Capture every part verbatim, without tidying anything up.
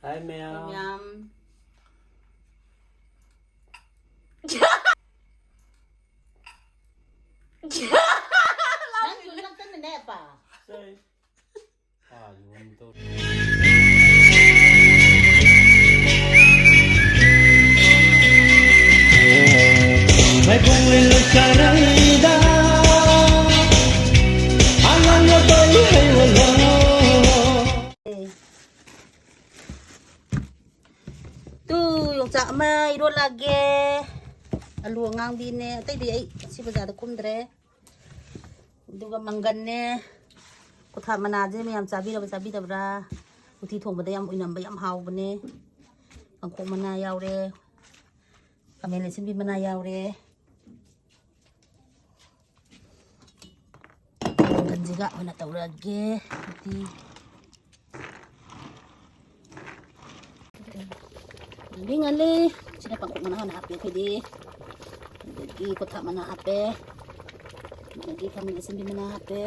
Hi, ma'am. Ma'am. ꯅꯪ ꯌꯣꯜꯂꯛꯇꯅꯅꯦ, ꯑꯄꯥ꯫ Sorry. ꯑꯥ, ꯌꯣꯟ ꯇꯧ꯫ ꯃꯥꯏꯕꯣꯡ ꯂꯩ ꯂꯩꯁꯥꯔꯩꯗ ꯑꯉꯥꯡ ꯅꯠꯇꯦ ꯂꯩ ꯋꯥꯂꯣ꯫ ꯇꯨ, ꯌꯣꯡꯆꯥꯛ ꯑꯃ ꯏꯔꯣꯜꯂꯛꯑꯒꯦ꯫ ꯑꯂꯨ ꯑꯉꯥꯡꯕꯤꯅꯦ꯫ ꯑꯇꯩꯗꯤ ꯑꯩ ꯁꯤ ꯕꯖꯥꯔꯗ ꯀꯨꯝꯗ꯭ꯔꯦ꯫ ꯑꯗꯨꯒ ꯃꯪꯒꯟꯅꯦ꯫ ꯀꯣꯊꯥ ꯃꯅꯥꯁꯦ ꯃꯌꯥꯝ ꯆꯥꯕꯤꯔꯕ ꯆꯥꯕꯤꯗꯕ꯭ꯔꯥ? ꯎꯇꯤ ꯊꯣꯡꯕꯗ ꯌꯥꯝ ꯑꯣꯏꯅꯝꯕ, ꯌꯥꯝ ꯍꯥꯎꯕꯅꯦ꯫ ꯄꯥꯡꯈꯣꯛ ꯃꯅꯥ ꯌꯥꯎꯔꯦ꯫ ꯈꯥꯃꯦꯟ ꯑꯁꯤꯟꯕꯤ ꯃꯅꯥ ꯌꯥꯎꯔꯦ꯫ ꯃꯪꯒꯟꯁꯤꯒ ꯑꯣꯏꯅ ꯇꯧꯔꯒꯦ꯫ ꯎꯇꯤ ꯉꯥꯟꯕꯤ ꯉꯥꯜꯂꯤ꯫ ꯁꯤꯅ ꯄꯥꯡꯈꯣꯛ ꯃꯅꯥ ꯍꯥꯟꯅ ꯍꯥꯞꯄꯦ ꯑꯩꯈꯣꯏꯗꯤ꯫ ꯑꯗꯒꯤ ꯀꯣꯊꯥ ꯃꯅꯥ ꯍꯥꯞꯄꯦ꯫ ꯑꯗꯒꯤ ꯈꯥꯃꯦꯟ ꯑꯁꯤꯟꯕꯤ ꯃꯅꯥ ꯍꯥꯞꯄꯦ꯫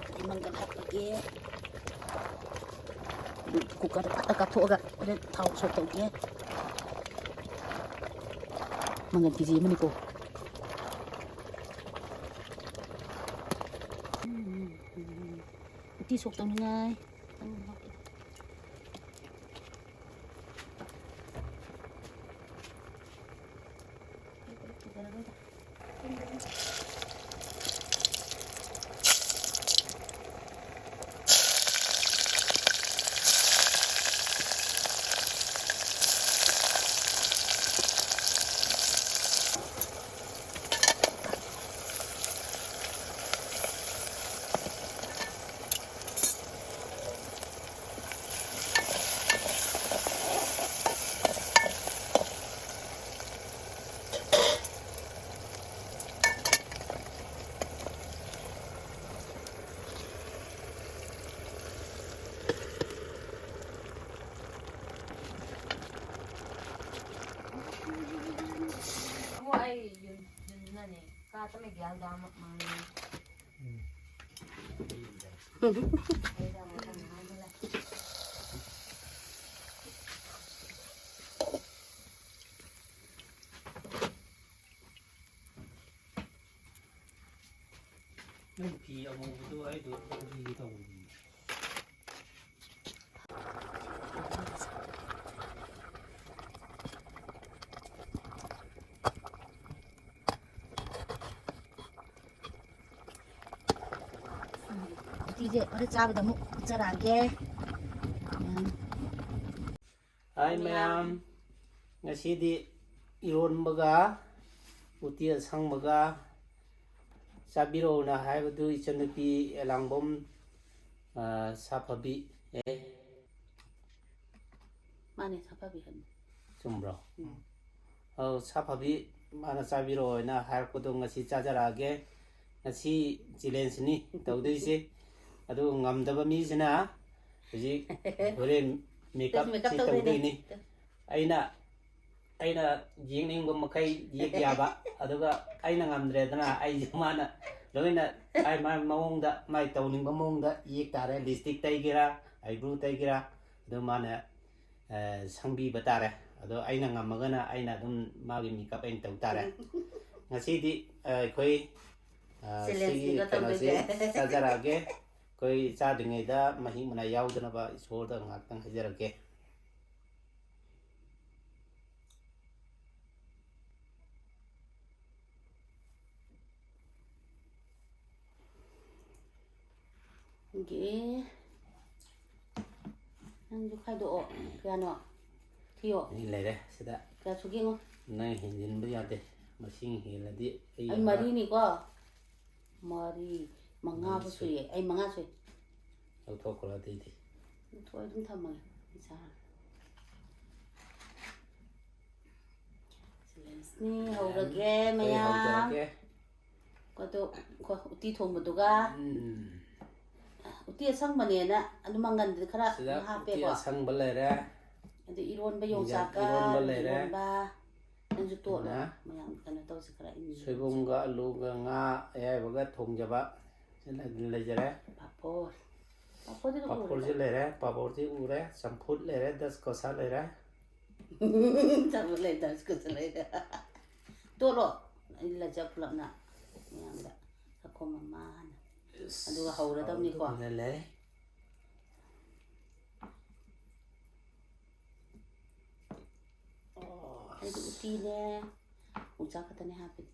ꯑꯗꯒꯤ ꯃꯪꯒꯟ ꯍꯥꯞꯄꯒꯦ꯫ ꯀꯨꯀꯔꯗ ꯐꯠ ꯀꯥꯞꯊꯣꯛꯑꯒ ꯍꯣꯔꯦꯟ ꯊꯥꯎ ꯁꯣꯛ ꯇꯧꯒꯦ꯫ ꯃꯪꯒꯟ ꯀꯦ ꯖꯤ ꯑꯃꯅꯤꯀꯣ꯫ ꯎꯇꯤ ꯁꯣꯛ ꯇꯧꯅꯤꯡꯉꯥꯏ꯫ ꯑꯃꯨꯛ ꯑꯩ ꯌꯨꯝ, ꯌꯨꯝꯗꯅꯦ꯫ ꯀꯥ ꯇꯃꯦ ꯒ꯭ꯌꯥꯟ ꯇꯥ ꯑꯃ ꯃꯥꯡꯉꯦ꯫ ꯎꯝ꯫ ꯑꯩ ꯇꯥꯃꯣ ꯇꯝꯃꯣ ꯍꯥꯏꯗꯅ꯫ ꯎꯇꯤꯁꯦ ꯍꯣꯔꯦꯟ ꯆꯥꯕꯗ ꯑꯃꯨꯛ ꯎꯠꯆꯔꯛꯑꯒꯦ꯫ ꯎꯝ꯫ ꯍꯥꯏ ꯃꯌꯥꯝ, ꯉꯁꯤꯗꯤ ꯏꯔꯣꯟꯕꯒ ꯎꯇꯤ ꯑꯁꯪꯕꯒ ꯆꯥꯕꯤꯔꯛꯎꯅ ꯍꯥꯏꯕꯗꯨ ꯏꯆꯟꯅꯨꯄꯤ ꯑꯦꯂꯥꯡꯕꯝ, ꯑ, ꯁꯥꯐꯕꯤ, ꯑꯦ, ꯃꯥꯅꯦ, ꯁꯥꯐꯕꯤ ꯍꯥꯏꯕꯅꯤ꯫ ꯆꯨꯝꯕ꯭ꯔꯣ? ꯎꯝ꯫ ꯑꯧ, ꯁꯥꯐꯕꯤ ꯃꯥꯅ ꯆꯥꯕꯤꯔꯛꯑꯣꯅ ꯍꯥꯏꯔꯛꯄꯗꯣ ꯉꯁꯤ ꯆꯥꯖꯔꯛꯑꯒꯦ꯫ ꯉꯁꯤ ꯆꯦꯂꯦꯟꯖꯅꯤ ꯇꯧꯗꯣꯏꯁꯦ꯫ ꯑꯗꯨ ꯉꯝꯗꯕ ꯃꯤꯁꯤꯅ ꯍꯧꯖꯤꯛ ꯍꯣꯔꯦꯟ ꯃꯦꯀꯞ ꯃꯦꯀꯞ ꯁꯤ ꯇꯧꯗꯣꯏꯅꯦ꯫ ꯇꯧꯗꯣꯏꯅꯤ꯫ ꯑꯩꯅ, ꯑꯩꯅ ꯌꯦꯛꯅꯤꯡꯕ ꯃꯈꯩ ꯌꯦꯛ ꯌꯥꯕ, ꯑꯗꯨꯒ ꯑꯩꯅ ꯉꯝꯗ꯭ꯔꯦꯗꯅ ꯑꯩꯁꯦ ꯃꯥꯅ ꯂꯣꯏꯅ ꯃꯥꯏ, ꯃꯥꯏ ꯃꯑꯣꯡꯗ, ꯃꯥꯏ ꯇꯧꯅꯤꯡꯕ ꯃꯑꯣꯡꯗ ꯌꯦꯛ ꯇꯥꯔꯦ꯫ ꯂꯤꯞꯁꯇꯤꯛ ꯇꯩꯒꯦꯔꯥ, ꯑꯥꯏꯕ꯭ꯔꯣ ꯇꯩꯒꯦꯔꯥ, ꯑꯗꯨ ꯃꯥꯅ, ꯑ, ꯁꯪꯕꯤꯕ ꯇꯥꯔꯦ꯫ ꯑꯗꯣ ꯑꯩꯅ ꯉꯝꯃꯒꯅ ꯑꯩꯅ ꯑꯗꯨꯝ ꯃꯥꯒꯤ ꯃꯦꯀꯞ ꯑꯩꯅ ꯇꯧ ꯇꯥꯔꯦ꯫ ꯉꯁꯤꯗꯤ, ꯑ, ꯑꯩꯈꯣꯏ, ꯑ, ꯁꯤꯒꯤ ꯆꯦꯂꯦꯟꯖꯅꯤꯀꯣ ꯀꯩꯅꯣꯁꯦ ꯇꯧꯗꯣꯏꯁꯦ꯫ ꯆꯥꯖꯔꯛꯑꯒꯦ꯫ ꯑꯩꯈꯣꯏ ꯆꯥꯗ꯭ꯔꯤꯉꯩꯗ ꯃꯍꯤꯛ ꯃꯅꯥꯏ ꯌꯥꯎꯗꯅꯕ ꯏꯁꯣꯔꯗ ꯉꯥꯛꯇꯪ ꯍꯥꯏꯖꯔꯛꯀꯦ꯫ ꯒꯦ꯫ ꯅꯪꯁꯨ ꯈꯥꯏꯗꯣꯛꯑꯣ꯫ ꯀꯌꯥꯅꯣ? ꯊꯤꯌꯣ꯫ ꯑꯩ ꯂꯩꯔꯦ ꯁꯤꯗ꯫ ꯀꯌꯥ ꯁꯨꯒꯦ ꯌꯦꯡꯉꯣ꯫ ꯅꯪ ꯍꯦꯟꯖꯤꯟꯕ ꯌꯥꯗꯦ꯫ ꯃꯁꯤꯡ ꯍꯦꯜꯂꯗꯤ ꯑꯩ ꯑꯩ ꯑꯃ ꯃꯔꯤꯅꯤꯀꯣ꯫ ꯃꯔꯤ, ꯃꯉꯥꯕꯨ ꯃꯔꯤ ꯁꯨꯏ꯫ ꯁꯨꯏꯌꯦ꯫ ꯑꯩ ꯃꯉꯥ ꯁꯨꯏ꯫ ꯂꯧꯊꯣꯛꯈ꯭ꯔꯣ ꯑꯇꯩꯗꯤ꯫ ꯂꯧꯊꯣꯛꯑ ꯑꯗꯨꯝ ꯊꯝꯃꯒꯦ꯫ ꯑꯩ ꯆꯥꯔꯒꯦ꯫ ꯆꯦꯂꯦꯟꯖꯅꯤ꯫ ꯍꯧꯔꯒꯦ ꯑꯩ ꯃꯌꯥꯝ꯫ ꯍꯧꯖꯔꯒꯦ꯫ ꯑꯗꯣ, ꯀꯣ, ꯎꯇꯤ ꯊꯣꯡꯕꯗꯨꯒ꯫ ꯎꯝ꯫ ꯎꯇꯤ ꯑꯁꯪꯕꯅꯦꯅ ꯑꯗꯨ ꯃꯪꯒꯟꯗꯨꯗꯤ ꯈꯔ ꯁꯤꯗ ꯎꯇꯤ ꯍꯥꯞꯄꯦꯀꯣ꯫ ꯑꯁꯪꯕ ꯂꯩꯔꯦ꯫ ꯑꯗꯨ ꯏꯔꯣꯟꯕ ꯌꯣꯡꯆꯥꯛꯀ ꯏꯔꯣꯟꯕ ꯂꯩꯔꯦ꯫ ꯏꯔꯣꯟꯕ꯫ ꯅꯪꯁꯨ ꯇꯣꯠꯂꯣ꯫ ꯑꯗꯨꯅ ꯃꯌꯥꯝ ꯀꯩꯅꯣ ꯇꯧꯁꯤ ꯈꯔ ꯏꯪꯅ ꯁꯣꯏꯕꯨꯝꯒ ꯑꯂꯨꯒ ꯉꯥ ꯑꯌꯥꯏꯕꯒ ꯊꯣꯡꯖꯕ ꯁꯤ ꯂꯩ-, ꯂꯩꯖꯔꯦ꯫ ꯄꯥꯐꯣꯔ꯫ ꯄꯥꯐꯣꯔꯗꯤ ꯑꯗꯨꯝ ꯄꯥꯐꯣꯔꯁꯨ ꯎꯔꯦꯗ꯫ ꯂꯩꯔꯦ, ꯄꯥꯐꯣꯔꯗꯤ ꯎꯔꯦ, ꯆꯝꯐꯨꯠ ꯂꯩꯔꯦ, ꯗꯁ ꯀꯣꯁꯥ ꯂꯩꯔꯦ꯫ ꯆꯝꯐꯨꯠ ꯂꯩꯔꯦ, ꯗꯁ ꯀꯣꯁꯥ ꯂꯩꯔꯦ꯫ ꯇꯣꯠꯂꯣ꯫ ꯑꯩ ꯂꯩꯖ ꯄꯨꯂꯞꯅ ꯃꯌꯥꯝꯗ ꯆꯥꯛꯈꯣꯝ ꯑꯃ ꯍꯥꯟꯅ꯫ ꯑꯗꯨꯒ ꯍꯧꯔꯗꯕꯅꯤꯀꯣ꯫ ꯑꯗꯨꯅ ꯂꯩ꯫ ꯑꯩꯗꯤ ꯎꯇꯤꯅꯦ, ꯌꯣꯡꯆꯥꯛ ꯈꯛꯇꯅꯦ ꯍꯥꯞꯄꯤꯗꯤ꯫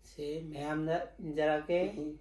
ꯁꯤ ꯃꯌꯥꯝꯗ ꯏꯟꯖꯔꯛꯀꯦ꯫ ꯎꯝ꯫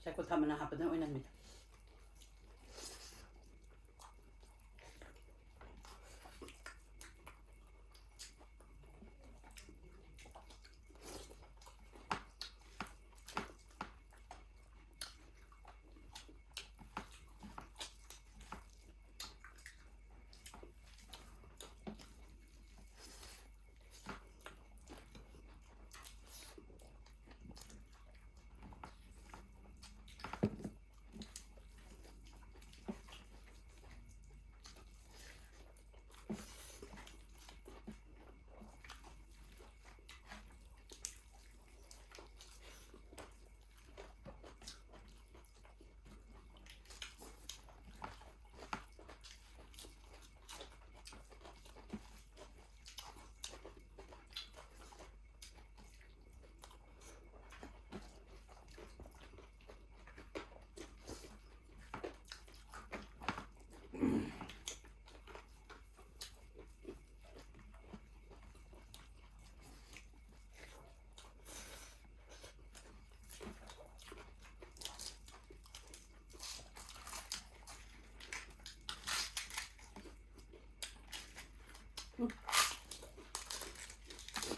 ꯁꯥꯏꯀꯣꯜ ꯊꯥ ꯃꯅꯥ ꯍꯥꯞꯄꯗꯅ ꯑꯣꯏꯅꯝꯃꯤꯗ꯫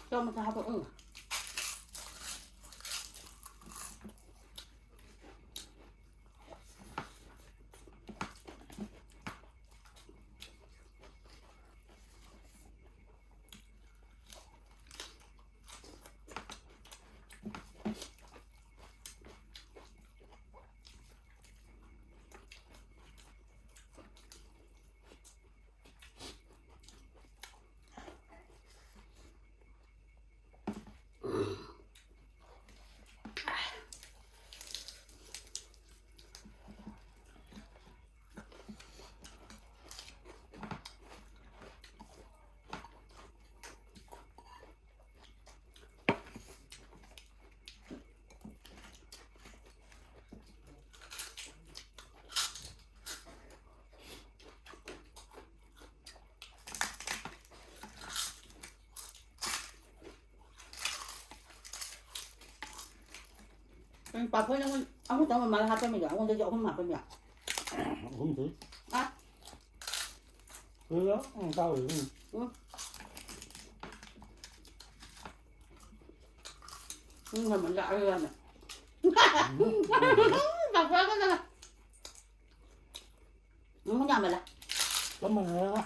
ꯆꯥꯃꯁ ꯍꯥꯞꯄꯛꯎ꯫ ꯎꯝ, ꯄꯥꯐꯣꯏ ꯅꯪꯉꯣꯟ ꯑꯍꯨꯝ ꯇꯪ ꯃꯃꯥꯅ ꯍꯥꯞꯄꯝꯃꯤꯗꯣ, ꯑꯩꯉꯣꯟꯗꯗꯤ ꯑꯍꯨꯝ ꯍꯥꯞꯄꯝꯃꯤꯗꯣ꯫ ꯑꯍꯨꯝꯗꯨ꯫ ꯑꯥ꯫ ꯀꯩꯅꯣ? ꯎꯝ, ꯆꯥꯎꯔꯤ, ꯎꯝ꯫ ꯎꯝ꯫ ꯎꯝ, ꯃꯃꯜ ꯂꯥꯛꯑꯔꯣꯏ ꯌꯥꯝꯅ꯫ ꯄꯥꯐꯣꯏ ꯀꯩꯅꯣ? ꯎꯝ, ꯌꯥꯝꯃꯜꯂꯦ꯫ ꯆꯞ ꯃꯥꯟꯅꯔꯒ꯫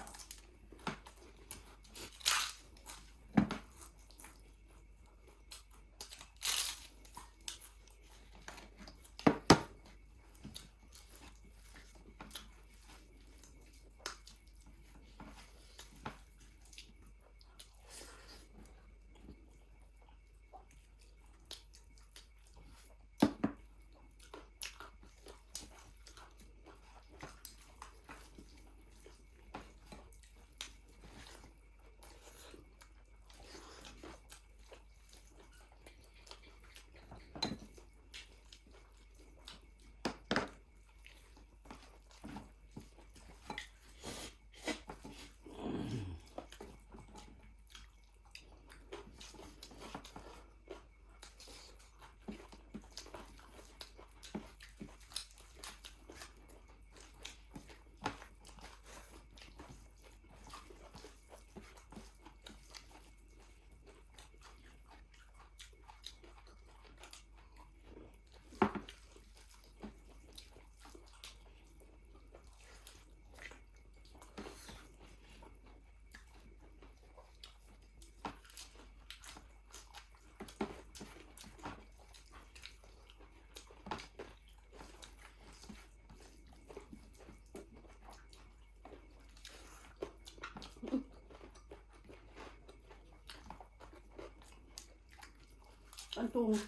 ꯌꯥꯝ ꯇꯣꯡꯉꯦ꯫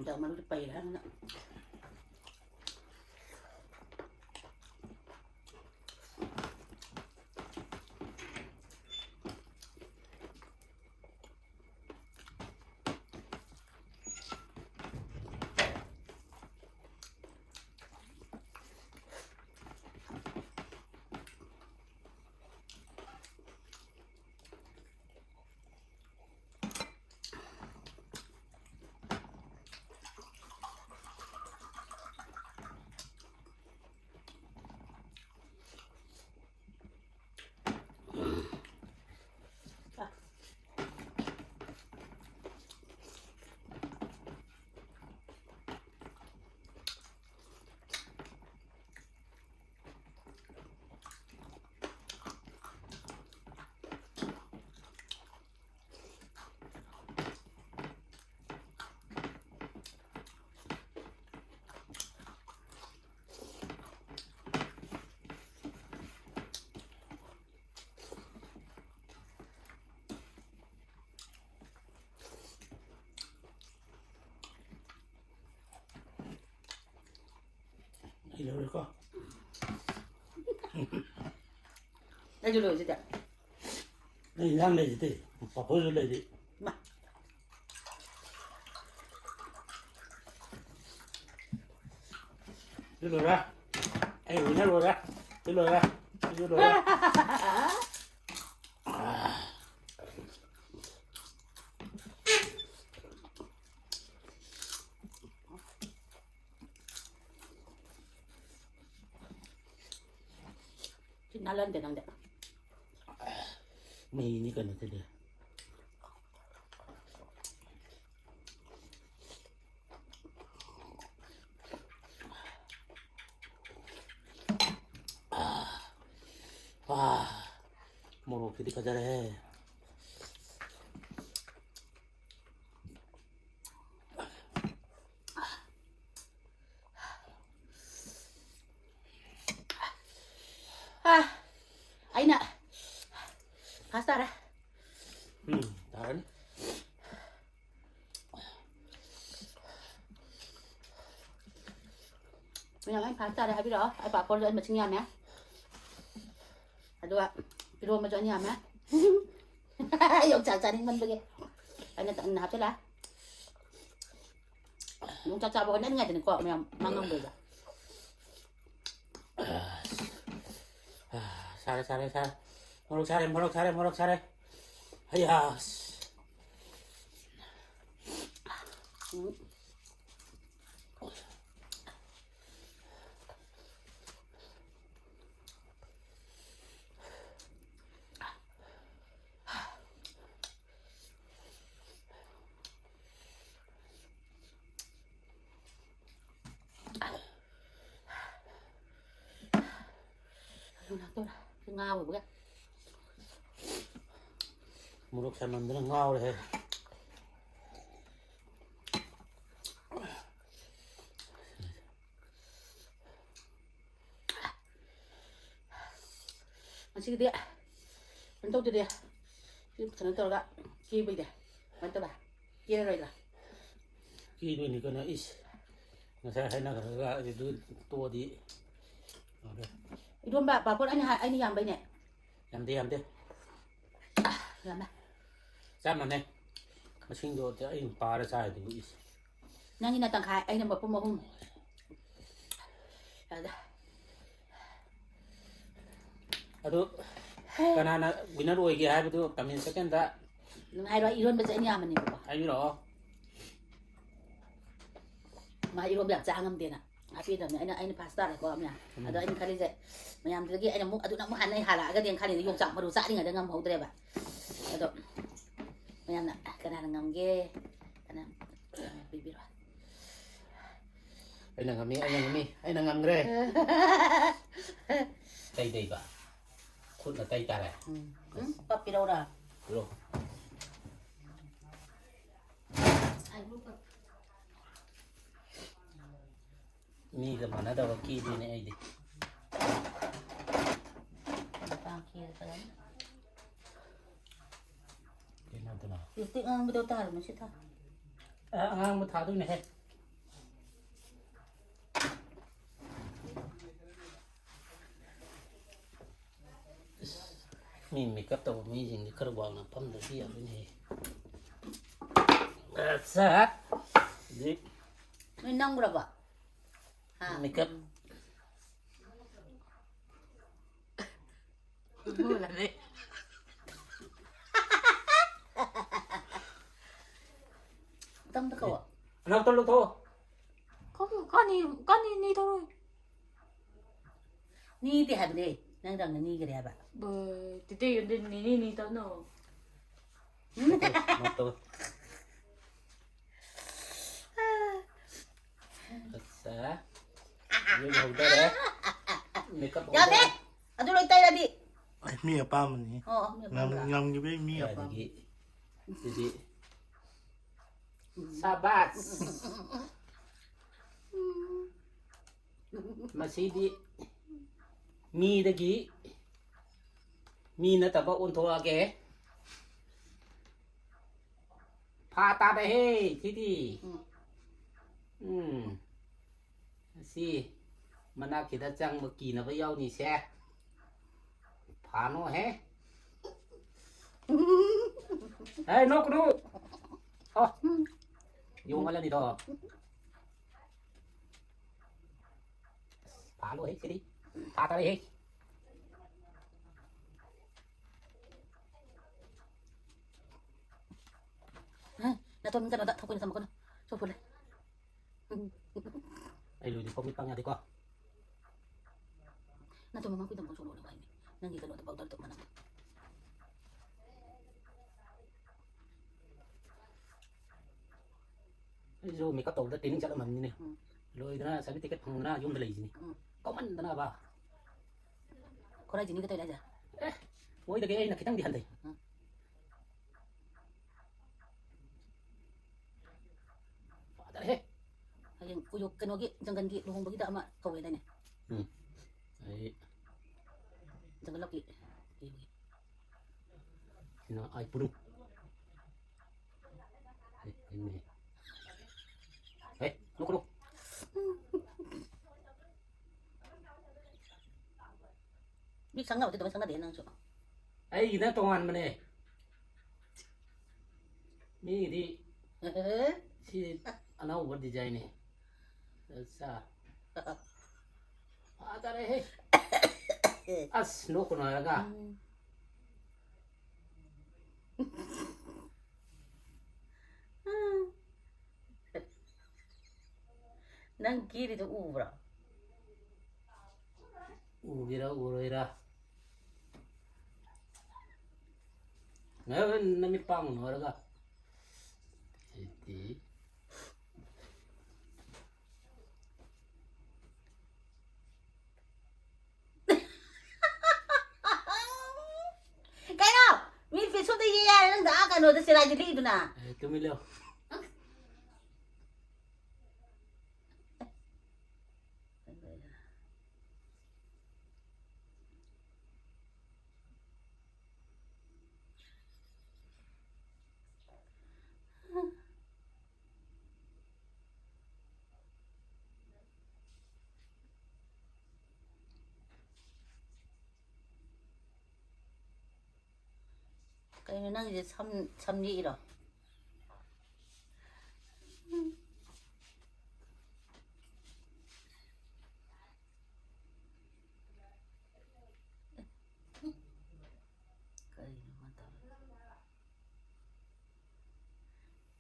ꯆꯥꯛ ꯃꯔꯨꯗꯤ ꯄꯩꯔꯦ ꯍꯥꯏꯕꯅꯤꯅ꯫ ꯑꯩ ꯂꯧꯔꯦꯀꯣ꯫ ꯑꯩꯁꯨ ꯂꯣꯏꯁꯤꯗ꯫ ꯑꯩ ꯏꯟꯖꯥꯡ ꯂꯩꯁꯤꯗꯤ, ꯄꯥꯐꯣꯔꯁꯨ ꯂꯩꯔꯤ꯫ ꯃꯥ꯫ ꯁꯤ ꯂꯣꯏꯔꯦ꯫ ꯑꯩ ꯂꯣꯏꯅ ꯂꯣꯏꯔꯦ꯫ ꯁꯤ ꯂꯣꯏꯔꯦ꯫ ꯁꯤꯁꯨ ꯂꯣꯏꯔꯦ꯫ ꯁꯤ ꯅꯥꯜꯍꯟꯗꯦ ꯅꯪꯗꯤ꯫ ꯃꯩꯅꯤ ꯀꯩꯅꯣ ꯁꯤꯗꯤ꯫ ꯑꯥ, ꯃꯣꯔꯣꯛꯁꯤꯗꯤ ꯐꯖꯔꯦꯍꯦ꯫ ꯑꯥ, ꯑꯩꯅ ꯐꯥꯁ ꯇꯥꯔꯦ꯫ ꯎꯝ, ꯇꯥꯔꯅꯤ꯫ ꯌꯥꯝ ꯐꯥ ꯇꯥꯔꯦ ꯍꯥꯏꯕꯤꯔꯛꯑꯣ꯫ ꯑꯩ ꯄꯥꯐꯣꯔꯁꯨ ꯑꯩ ꯃꯁꯤꯡ ꯌꯥꯝꯃꯦ꯫ ꯑꯗꯨꯒ ꯏꯔꯣꯟꯕꯁꯨ ꯑꯩꯅ ꯌꯥꯝꯃꯦ꯫ ꯌꯣꯡꯆꯥꯛ ꯆꯥꯅꯤꯡꯃꯟꯕꯒꯤ ꯑꯩꯅ ꯇꯟꯅ ꯍꯥꯞꯆꯤꯜꯂꯦ꯫ ꯌꯣꯡꯆꯥꯛ ꯆꯥꯕ ꯍꯣꯠꯅꯅꯤꯡꯉꯥꯏꯗꯅꯤꯀꯣ ꯃꯌꯥꯝ ꯃꯥꯡꯉꯝꯗꯣꯏꯗꯣ꯫ ꯁꯥꯔꯦ, ꯁꯥꯔꯦ, ꯁꯥꯔꯦ꯫ ꯃꯣꯔꯣꯛ ꯁꯥꯔꯦ, ꯃꯣꯔꯣꯛ ꯁꯥꯔꯦ, ꯃꯣꯔꯣꯛ ꯁꯥꯔꯦ꯫ ꯍꯩꯌꯥ꯫ ꯎꯝ꯫ ꯑꯩ ꯉꯥꯎꯔꯕꯒ꯫ ꯃꯣꯔꯣꯛ ꯁꯥꯃꯟꯗꯅ ꯉꯥꯎꯔꯦꯍꯦ꯫ ꯉꯁꯤꯒꯤꯗꯤ ꯀꯩꯅꯣ ꯇꯧꯗꯦꯗꯤ꯫ ꯁꯤ ꯀꯩꯅꯣ ꯇꯧꯔꯒ ꯀꯦꯕꯩꯗꯤ ꯀꯃꯥꯏꯅ ꯇꯧꯕ? ꯀꯦꯔꯔꯣꯏꯗ꯭ꯔꯥ? ꯀꯦꯗꯣꯏꯅꯤ ꯀꯩꯅꯣ, ꯏꯁ꯫ ꯉꯁꯥꯏ ꯍꯥꯏꯅꯈ꯭ꯔꯒ ꯑꯗꯨ ꯇꯣꯛꯑꯗꯤ ꯂꯣꯏꯔꯦ꯫ ꯏꯔꯣꯝꯕ ꯄꯥꯐꯣꯔ ꯑꯩꯅ ꯍꯥꯏ-, ꯑꯩꯅ ꯌꯥꯝꯕꯩꯅꯦ꯫ ꯌꯥꯝꯗꯦ, ꯌꯥꯝꯗꯦ꯫ ꯌꯥꯝꯃꯦ꯫ ꯆꯞ ꯃꯥꯟꯅꯩ꯫ ꯃꯁꯤꯡꯗꯣ ꯑꯩꯅ ꯄꯥꯔ ꯆꯥꯏꯗꯨꯕꯨ, ꯏꯁ꯫ ꯅꯪꯒꯤꯅ ꯇꯪꯈꯥꯏ, ꯑꯩꯅ ꯃꯄꯨꯝ ꯑꯍꯨꯝ꯫ ꯑꯗ ꯑꯗꯨ ꯀꯅꯥꯅ winner ꯑꯣꯏꯒꯦ ꯍꯥꯏꯕꯗꯨ comment sectionꯗ ꯑꯗꯨꯝ ꯍꯥꯏꯔꯣ, ꯏꯔꯣꯟꯕꯁꯦ ꯑꯩꯅ ꯌꯥꯝꯕꯅꯦꯕꯀꯣ꯫ ꯍꯥꯏꯕꯤꯔꯛꯑꯣ꯫ ꯃꯥ ꯏꯔꯣꯟꯕ ꯌꯥꯝ ꯆꯥ ꯉꯝꯗꯦꯅ ꯍꯥꯞꯄꯤꯗꯕꯅꯦ꯫ ꯑꯩꯅ, ꯑꯩꯅ first ꯇꯥꯔꯦꯀꯣ ꯃꯌꯥꯝ꯫ ꯑꯗꯣ ꯑꯩꯅ ꯈꯜꯂꯤꯁꯦ, ꯃꯌꯥꯝꯗꯨꯗꯒꯤ ꯑꯩꯅ ꯑꯃꯨꯛ ꯑꯗꯨꯅ ꯑꯃꯨꯛ ꯍꯥꯟꯅ ꯑꯩ ꯍꯥꯜꯂꯛꯑꯒꯗꯤ ꯑꯩꯅ ꯈꯜꯂꯤꯅꯦ, ꯌꯣꯡꯆꯥꯛ ꯃꯔꯨ ꯆꯥꯔꯤꯉꯩꯗ ꯉꯝꯍꯧꯗ꯭ꯔꯦꯕ꯫ ꯑꯗꯣ ꯃꯌꯥꯝꯅ ꯀꯅꯥꯅ ꯉꯝꯒꯦ? ꯀꯅꯥ ꯄꯤꯕꯤꯔꯣ꯫ ꯑꯩꯅ ꯉꯝꯃꯤ, ꯑꯩꯅ ꯉꯝꯃꯤ, ꯑꯩꯅ ꯉꯝꯈ꯭ꯔꯦ꯫ ꯇꯩꯗꯩꯕ꯫ ꯈꯨꯠꯅ ꯇꯩ ꯇꯥꯔꯦ꯫ ꯎꯝ, ꯎꯝ, ꯄꯞꯄꯤꯔꯧꯔꯥ? ꯄꯤꯔꯣ꯫ ꯃꯤꯒ ꯃꯥꯟꯅꯗꯕ ꯀꯦꯗꯣꯏꯅꯦ ꯑꯩꯗꯤ꯫ ꯀꯩꯅꯣꯗꯨꯅ꯫ Lipstick ꯑꯉꯥꯡꯕꯗꯣ ꯇꯥꯔꯣ, ꯃꯁꯤ ꯊꯥ꯫ ꯑ, ꯑꯉꯥꯡꯕ ꯊꯥꯗꯣꯏꯅꯦꯍꯦ꯫ ꯃꯤ ꯃꯦꯀꯞ ꯇꯧꯕ ꯃꯤꯁꯤꯡꯗꯤ ꯈꯔ ꯋꯥꯡꯅ ꯐꯝꯗ꯭ꯔꯗꯤ ꯌꯥꯔꯣꯏꯅꯦ꯫ ꯑꯠꯆꯥ꯫ ꯍꯧꯖꯤꯛ ꯅꯣꯏ ꯅꯝꯈ꯭ꯔꯕ? ꯍꯥ? ꯃꯦꯀꯞ꯫ ꯃꯨꯂꯅꯦ꯫ ꯇꯝꯗ ꯀꯧꯋꯣ꯫ ꯑꯅꯥꯛꯇ ꯂꯧꯊꯣꯛꯑꯣ꯫ ꯀꯅꯤ, ꯀꯅꯤ, ꯀꯅꯤ, ꯅꯤ ꯇꯧꯔꯣꯏ꯫ ꯅꯤꯗꯦ ꯍꯥꯏꯕꯅꯦ꯫ ꯅꯪ ꯔꯪꯅ ꯅꯤꯒꯔꯦ ꯍꯥꯏꯕ꯫ ꯕ-, ꯇꯤꯇꯤ ꯌꯣꯟꯗꯤ ꯅꯤꯅꯤ ꯅꯤ ꯇꯧꯅꯣ꯫ ꯅꯠꯇꯕ꯫ ꯑꯠꯆꯥ꯫ ꯌꯨꯝ ꯍꯧꯗꯔꯦ꯫ ꯃꯦꯀꯞ ꯌꯥꯗꯦ꯫ ꯍꯧꯗꯔꯦ꯫ ꯑꯗꯨ ꯂꯣꯏ ꯇꯩꯔꯗꯤ꯫ ꯑꯩ ꯃꯤ ꯑꯄꯥꯝꯕꯅꯤ꯫ ꯑꯣ, ꯑꯣ, ꯃꯤ ꯉꯝ-, ꯑꯄꯥꯝꯕ꯫ ꯉꯝꯈꯤꯕꯩ ꯃꯤ ꯑꯄꯥꯝꯕ꯫ ꯑꯗꯒꯤ ꯁꯤꯗꯤ ꯁꯥꯕꯥꯁ꯫ ꯃꯁꯤꯗꯤ ꯃꯤꯗꯒꯤ ꯃꯤ ꯅꯠꯇꯕ ꯑꯣꯟꯊꯣꯛꯑꯒꯦ꯫ ꯐꯥ ꯇꯥꯗꯍꯦ ꯁꯤꯗꯤ꯫ ꯎꯝ꯫ ꯎꯝ꯫ ꯑꯁꯤ ꯃꯅꯥꯛꯁꯤꯗ ꯆꯪꯕ ꯀꯤꯅꯕ ꯌꯥꯎꯅꯤꯁꯦ꯫ ꯐꯥꯅꯣꯍꯦ꯫ ꯍꯦ, ꯅꯣꯛꯀꯅꯨ꯫ ꯑꯣ꯫ ꯌꯣꯡꯍꯜꯂꯅꯤꯗꯣ꯫ ꯐꯥꯅꯣꯍꯦ ꯁꯤꯗꯤ꯫ ꯐꯥ ꯇꯥꯔꯦꯍꯦ꯫ ꯍꯥ? ꯅꯥꯇꯣꯟ ꯀꯩꯅꯣꯗ ꯊꯣꯛꯄ ꯑꯣꯏꯅ ꯊꯝꯃꯛꯀꯅꯨ꯫ ꯁꯣꯛꯄ ꯂꯩ꯫ ꯑꯩ ꯂꯣꯏꯗ꯭ꯔꯤ ꯐꯥꯎ ꯃꯤꯠ ꯄꯥꯡ ꯌꯥꯗꯦꯀꯣ꯫ ꯅꯠꯇꯦ, ꯃꯃꯥ ꯈꯨꯗꯝ ꯑꯃꯁꯨ ꯂꯣꯜꯂꯦ ꯍꯥꯏꯅꯦ꯫ ꯅꯪꯒꯤ ꯀꯩꯅꯣꯗꯣ powder ꯗꯣ ꯃꯅꯝ꯫ ꯑꯩꯁꯨ makeup ꯇꯧꯕꯗ training ꯆꯠꯂꯝꯃꯕꯅꯤꯅꯦ꯫ ꯎꯝ꯫ ꯂꯣꯏꯗꯅ certificate ꯐꯪꯗꯅ ꯌꯨꯝꯗ ꯂꯩꯁꯤꯅꯤ꯫ ꯎꯝ꯫ ꯀꯧꯃꯟꯗꯅꯕ꯫ ꯈꯣꯔꯥꯏ ꯖꯤꯅꯤꯒ ꯇꯧꯔꯤꯔ ꯍꯥꯏꯁꯦ? ꯑꯦ, ꯃꯣꯏꯗꯒꯤ ꯑꯩꯅ ꯈꯤꯇꯪꯗꯤ ꯍꯟꯊꯩ꯫ ꯎꯝ꯫ ꯐꯖꯔꯦꯍꯦ꯫ ꯍꯌꯦꯡ ꯎꯌꯣꯛ ꯀꯩꯅꯣꯒꯤ ꯖꯪꯒꯜꯒꯤ ꯂꯨꯍꯣꯡꯕꯒꯤꯗ ꯑꯃ ꯀꯧꯋꯦꯗꯥꯏꯅꯦ? ꯎꯝ꯫ ꯑꯩ ꯖꯪꯒꯜ ꯂꯞꯀꯤ ꯀꯩꯅꯣꯒꯤ꯫ ꯁꯤꯅ ꯑꯥꯏ ꯄꯨꯔꯨ꯫ ꯑꯦ, ꯑꯩꯅꯦ꯫ ꯑꯦ, ꯅꯣꯛꯀꯅꯨ꯫ ꯃꯤ ꯈꯪꯅꯕꯗꯤ ꯑꯗꯨꯃꯥꯏꯅ ꯈꯪꯅꯗꯦ ꯅꯪꯁꯨ꯫ ꯑꯩꯒꯤꯅ ꯇꯣꯉꯥꯟꯕꯅꯦ꯫ ꯃꯤꯒꯤꯗꯤ ꯁꯤ ꯑꯅꯧꯕ ꯗꯤꯖꯥꯏꯟꯅꯦ꯫ ꯑꯠꯆꯥ꯫ ꯐꯖꯔꯦꯍꯦ꯫ ꯑꯁ, ꯅꯣꯛꯀꯅꯨ ꯍꯥꯏꯔꯒ꯫ ꯎꯝ꯫ ꯅꯪ ꯀꯦꯔꯤꯗꯣ ꯎꯕ꯭ꯔꯥ? ꯎꯒꯦꯔꯥ ꯎꯔꯣꯏꯔꯥ? ꯉꯥꯏꯈꯣ, ꯅꯃꯤꯠ ꯄꯥꯡꯒꯅꯨ ꯍꯥꯏꯔꯒ꯫ ꯑꯩꯗꯤ ꯀꯩꯅꯣ? ꯃꯤ ꯐꯤꯁꯨꯗ ꯌꯦ ꯌꯥꯔꯦ, ꯅꯪꯗ ꯑꯥ ꯀꯩꯅꯣꯗ ꯆꯦꯔꯥꯏꯗ ꯂꯤꯛꯏꯗꯨꯅ꯫ ꯑꯦ, ꯇꯨꯃꯤꯟ ꯂꯩꯌꯣ꯫ ꯀꯩꯅꯣ ꯅꯪꯒꯤꯁꯦ ꯁꯝ, ꯁꯝ ꯌꯦꯛꯏꯔꯣ? ꯀꯔꯤꯅꯣ ꯃꯥ ꯇꯧꯔꯤ?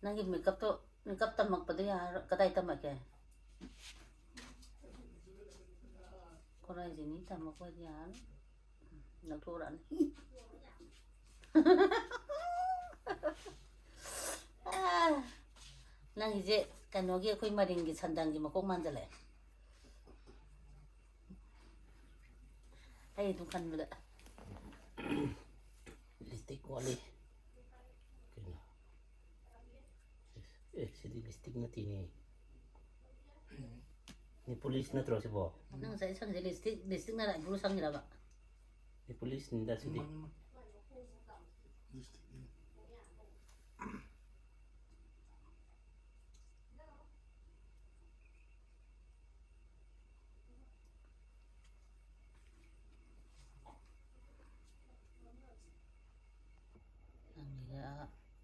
ꯅꯪꯒꯤ ꯃꯦꯀꯞꯇꯣ, ꯃꯦꯀꯞ ꯇꯝꯃꯛꯄꯗꯣ ꯌꯥꯔꯣꯏ꯫ ꯀꯗꯥꯏ ꯇꯝꯃꯛꯀꯦ? ꯈꯣꯔꯥꯏꯖꯤꯅꯤ ꯇꯝꯃꯛꯄꯗꯤ ꯌꯥꯔꯣꯏ꯫ ꯂꯧꯊꯣꯔꯛꯑꯅꯤ꯫ ꯑꯥ, ꯅꯪꯒꯤꯁꯦ ꯀꯩꯅꯣꯒꯤ, ꯑꯩꯈꯣꯏ ꯃꯔꯤꯡꯒꯤ ꯁꯟꯗꯪꯒꯤ ꯃꯀꯣꯛ ꯃꯥꯟꯖꯜꯂꯛꯑꯦ꯫ ꯑꯩ ꯑꯗꯨꯝ ꯈꯟꯕꯗ꯫ ꯂꯤꯞꯁꯇꯤꯛ ꯋꯥꯠꯂꯤ꯫ ꯀꯩꯅꯣ? ꯑꯦ, ꯁꯤꯗꯤ ꯂꯤꯞꯁꯇꯤꯛ ꯅꯠꯇꯦꯅꯦ꯫ ꯅꯦꯄꯨꯂꯤꯁ ꯅꯠꯇ꯭ꯔꯣ ꯁꯤꯕꯣ? ꯅꯪ ꯉꯁꯥꯏ ꯁꯪꯉꯤꯁꯦ ꯂꯤꯞꯁꯇꯤꯛ, ꯂꯤꯞꯁꯇꯤꯛꯅ ꯑꯥꯏꯕ꯭ꯔꯣ ꯁꯪꯉꯤꯔꯕ? ꯅꯦꯄꯨꯂꯤꯁꯅꯤꯗ ꯁꯤꯗꯤ꯫ ꯃꯥꯅꯤ, ꯃꯥꯅꯤ꯫ ꯂꯤꯞꯁꯇꯤꯛꯅꯤ꯫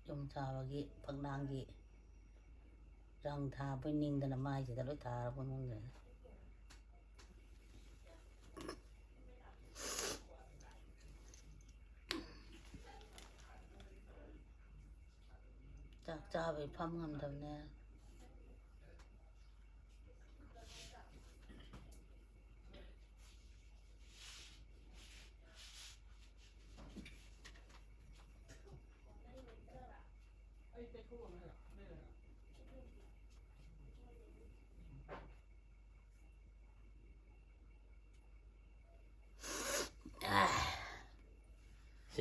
ꯌꯨꯝ ꯁꯥꯕꯒꯤ ꯐꯛꯂꯥꯡꯒꯤ ꯔꯪ ꯊꯥꯕꯣꯏ ꯅꯤꯡꯗꯅ ꯃꯥꯏꯁꯤꯗ ꯂꯣꯏ ꯊꯥꯔꯕ ꯃꯅꯨꯡꯗ꯫ ꯆꯥꯛ ꯆꯥꯕꯩ ꯐꯝ ꯉꯝꯗꯕꯅꯦ꯫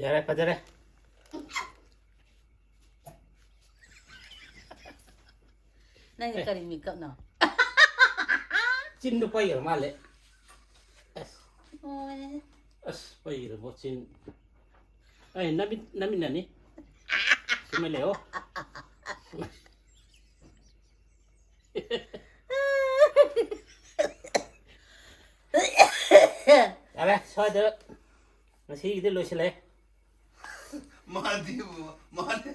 ꯌꯥꯔꯦ, ꯐꯖꯔꯦ꯫ ꯅꯪꯗꯤ ꯀꯔꯤ ꯃꯤꯀꯞꯅꯣ? ꯆꯤꯟꯗꯨ ꯄꯩꯈ꯭ꯔ ꯃꯥꯜꯂꯦ꯫ ꯑꯁ, ꯍꯣꯏ꯫ ꯑꯁ, ꯄꯩꯈ꯭ꯔꯕꯣ ꯆꯤꯟ? ꯑꯩ ꯅꯃꯤꯠ, ꯅꯃꯤꯠꯅꯅꯤ꯫ ꯁꯤꯃ ꯂꯩꯌꯣ꯫ ꯌꯥꯔꯦ, ꯁ꯭ꯋꯥꯏꯗ ꯉꯁꯤꯒꯤꯗꯤ ꯂꯣꯏꯁꯤꯜꯂꯦ꯫ ꯃꯥꯗꯤ, ꯃꯥꯗꯤ꯫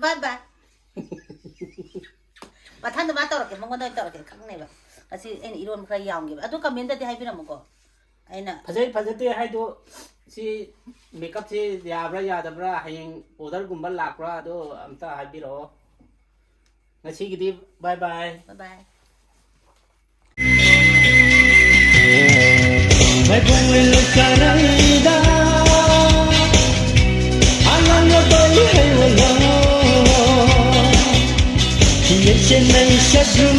ꯕꯥꯏ ꯕꯥꯏ꯫ ꯃꯊꯪꯗ ꯃꯥ ꯇꯧꯔꯛꯀꯦ, ꯃꯉꯣꯟꯗ ꯑꯣꯏꯅ ꯇꯧꯔꯛꯀꯦ, ꯈꯪꯅꯦꯕ꯫ ꯉꯁꯤ ꯑꯩꯅ ꯏꯔꯣꯟꯕ ꯈꯔ ꯌꯥꯝꯒꯦꯕ꯫ ꯑꯗꯨ comment ꯇꯗꯤ ꯍꯥꯏꯕꯤꯔꯝꯃꯨꯀꯣ꯫ ꯑꯩꯅ ꯐꯖꯩ ꯐꯖꯗꯦ ꯍꯥꯏꯗꯣ, ꯁꯤ makeup ꯁꯦ ꯌꯥꯕ꯭ꯔꯥ ꯌꯥꯗꯕ꯭ꯔꯥ, ꯍꯌꯦꯡ order ꯒꯨꯝꯕ ꯂꯥꯛꯄ꯭ꯔꯥ, ꯑꯗꯣ ꯑꯝꯇ ꯍꯥꯏꯕꯤꯔꯛꯑꯣ꯫ ꯉꯁꯤꯒꯤꯗꯤ bye bye꯫ Bye bye꯫ ꯃꯥꯏꯕꯣꯡ ꯂꯣꯏ ꯂꯣꯏ ꯆꯥꯅꯩꯗ, ꯑꯉꯥꯡꯅ ꯇꯧꯏ ꯍꯩ ꯑꯣꯏꯅ꯫ ꯊꯤꯌꯦ ꯆꯦꯟꯅꯩ ꯁꯛꯌꯨꯝ